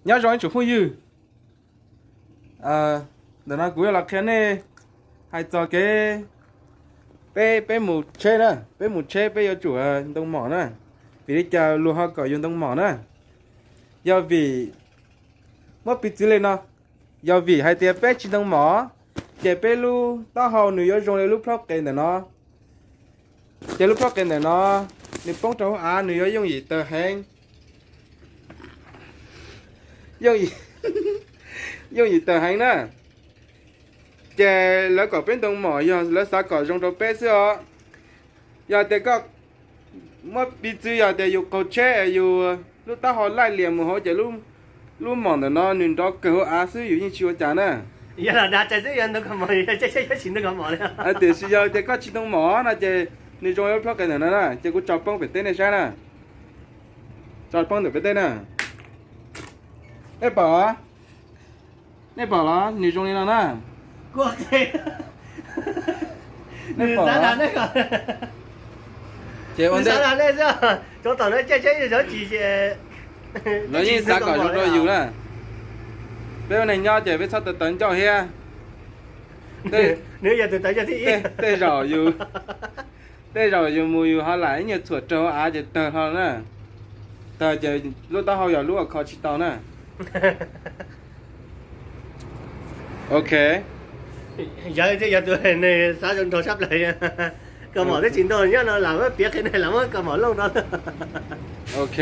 Nyob zoo ib tsoom phooj ywg, ntawm no kuv yuav los qhia nej hais txog kev peb, peb mus tsheb na, peb mus tsheb peb yuav tsum ntoo mom na. Vim li cas luag ho kom yus ntoo mom na? Yog vim, muab piv txwv li no, yog vim hais tias peb tsis ntoo mom, ces peb lub taub hau nws yuav zoo li lub plhaub qe ntawm no. Ces lub plhaub qe ntawm no nws poob rau hauv av nws yuav yooj yim tawg heev, yooj yim, yooj yim tawg heev na. Ces lawv kom peb ntoo mom yog lawv xav kom zoo rau peb xwb os. Yog tias koj muab piv txwv yog tias yus qaug tsheb, yus lub taub hau laij lias mus hauv ces lub mom ntawm no nws nrov kawg hauv av xwb, yus yeej tsis ua cas na. Yog los dag tsheb xwb, yog ntoo mom, tsis ntoo mom li. Tiam sis yog tias koj tsis ntoo mom no ces nws zoo li lub plhaub qe ntawm no na, ces kuv tso poob pem teb nej saib na. Tso poob ntawm pem teb na. Nej pom, nej pom los nws zoo li no na. Nej pom, ces ua ntej, lawv yeej xav kom zoo rau yus na. Peb ua neeg nyob ces peb txhob tawv tawv ncauj thiab. Tej zaum yus, tej zaum yus mus yus ho lam ib nyuag txhuam raug av ces tawg hlo na. Tawg ces lub taub hau yog lub ua kho tsis tau na. Ok. Yawg thiaj yog tus neeg xav zoo nraug sab plaws. Kaus mom twb tsis ntau nyob no lam muab piav qhia neeg lam muab kaus mom looj no. Ok.